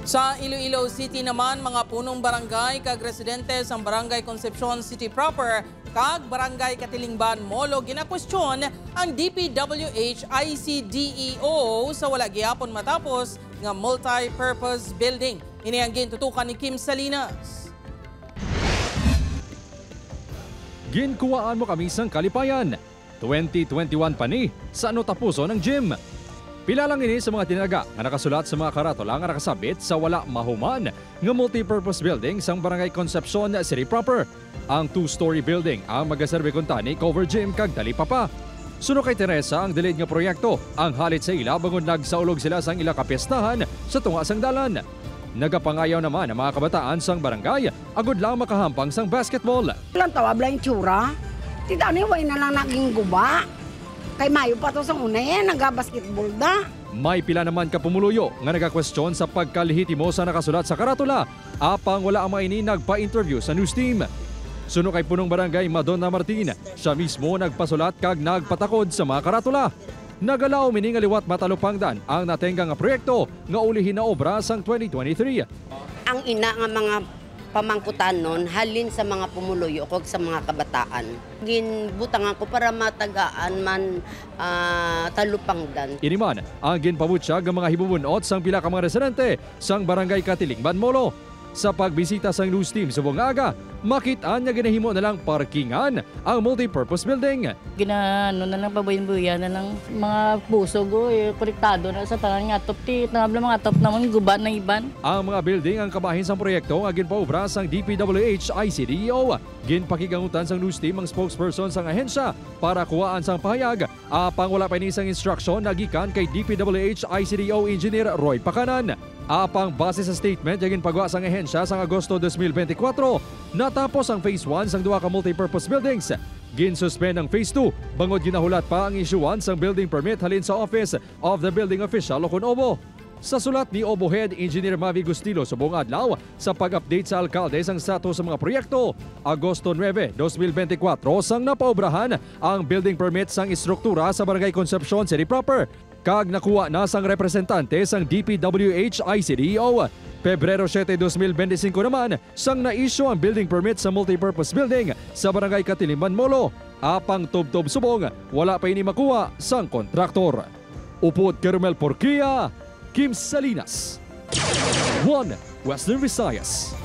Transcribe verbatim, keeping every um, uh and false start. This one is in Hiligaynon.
Sa Iloilo City naman, mga punong barangay kag residente sang Barangay Concepcion City Proper kag Barangay Katilingban, Molo, ginakwestiyon ang D P W H I C D E O sa wala gihapon matapos nga multi-purpose building. Ini ang gintutukan ni Kim Salinas. Ginkuwaan mo kami sang kalipayan. Twenty twenty-one pa ni, sa ano tapuson ang gym? Pila lang ini sa mga tinaga nga nakasulat sa mga karatula nga nakasabit sa wala mahuman nga multipurpose building sang Barangay Concepcion City Proper. Ang two-story building ang magaserbi kuntani cover gym kag talipapa. Suno kay Teresa, ang delayed nga proyekto ang halit sa ila bangod nagsaulog sila sang ila kapiestahan sa tunga sang dalan. Nagapangayaw naman ang mga kabataan sang barangay agud lang makahampang sang basketball. Lang tawab lang yung tsura. Tita ni way na lang naging guba. Kay mayo pa to sa una eh, nagabasketball da. May pila naman ka pumuluyo nga nagakwestiyon sa pagkalehitimo sa nakasulat sa karatula, apang wala ang mga ini nagpa-interview sa news team. Suno kay Punong Barangay Madonna Martin, siya mismo nagpasulat kag nagpatakod sa mga karatula. Nagalaom ini nga liwat matalupangdan ang natengga nga proyekto nga ulihi na obra sang twenty twenty-three. Ang ina nga mga pamangkutanon halin sa mga pumuluyo kag sa mga kabataan. Ginbutangan ko para matagaan man, ah, talupangdan. Ini man ang ginpabutyag nga mga himabun-ot sang pila ka mga residente sang Barangay Katilingban, Molo. Sa pagbisita sang news team subong nga aga, makit-an nga ginahimo na lang parkingan ang multipurpose building. Ginaano na lang, pabuyan-buyan na lang. Mga pusog, oy, konektado na sa tanan nga atop. Ti, tangab lang mga atop naman, guba na iban. Ang mga building ang kabahin sang proyekto nga ginpaobra sang D P W H I C D E O. Ginpakigangutan sang news team ang spokesperson sang ahensya para kuhaan sang pahayag, apang wala pa ini sang instruksyon na gikan kay D P W H I C D E O Engineer Roy Pacanan. Apang base sa statement nga ginpagwa sang ahensya sang Agosto dos mil benti kwatro, natapos ang phase one sang duha ka multipurpose buildings. Ginsuspend ang phase two bangod ginahulat pa ang isyuhan sang building permit halin sa Office of the Building Official o kon OBO. Sa sulat ni OBO Head Engineer Mavi Gustilo subong adlaw, sa pag-update sa alkalde sang status sa mga proyekto, Agosto nuebe, dos mil benti kwatro, sang napaobrahan ang building permit sang estruktura sa Barangay Concepcion City Proper, kag nakuha na sang representante sang D P W H I C D E O. Pebrero siete, dos mil benti singko naman sang na-issue ang building permit sa multipurpose building sa Barangay Katilingban, Molo. Apang tubtob subong, wala pa ini makuha sang kontraktor. Upod kay Romel Porquia, Kim Salinas, One Western Visayas.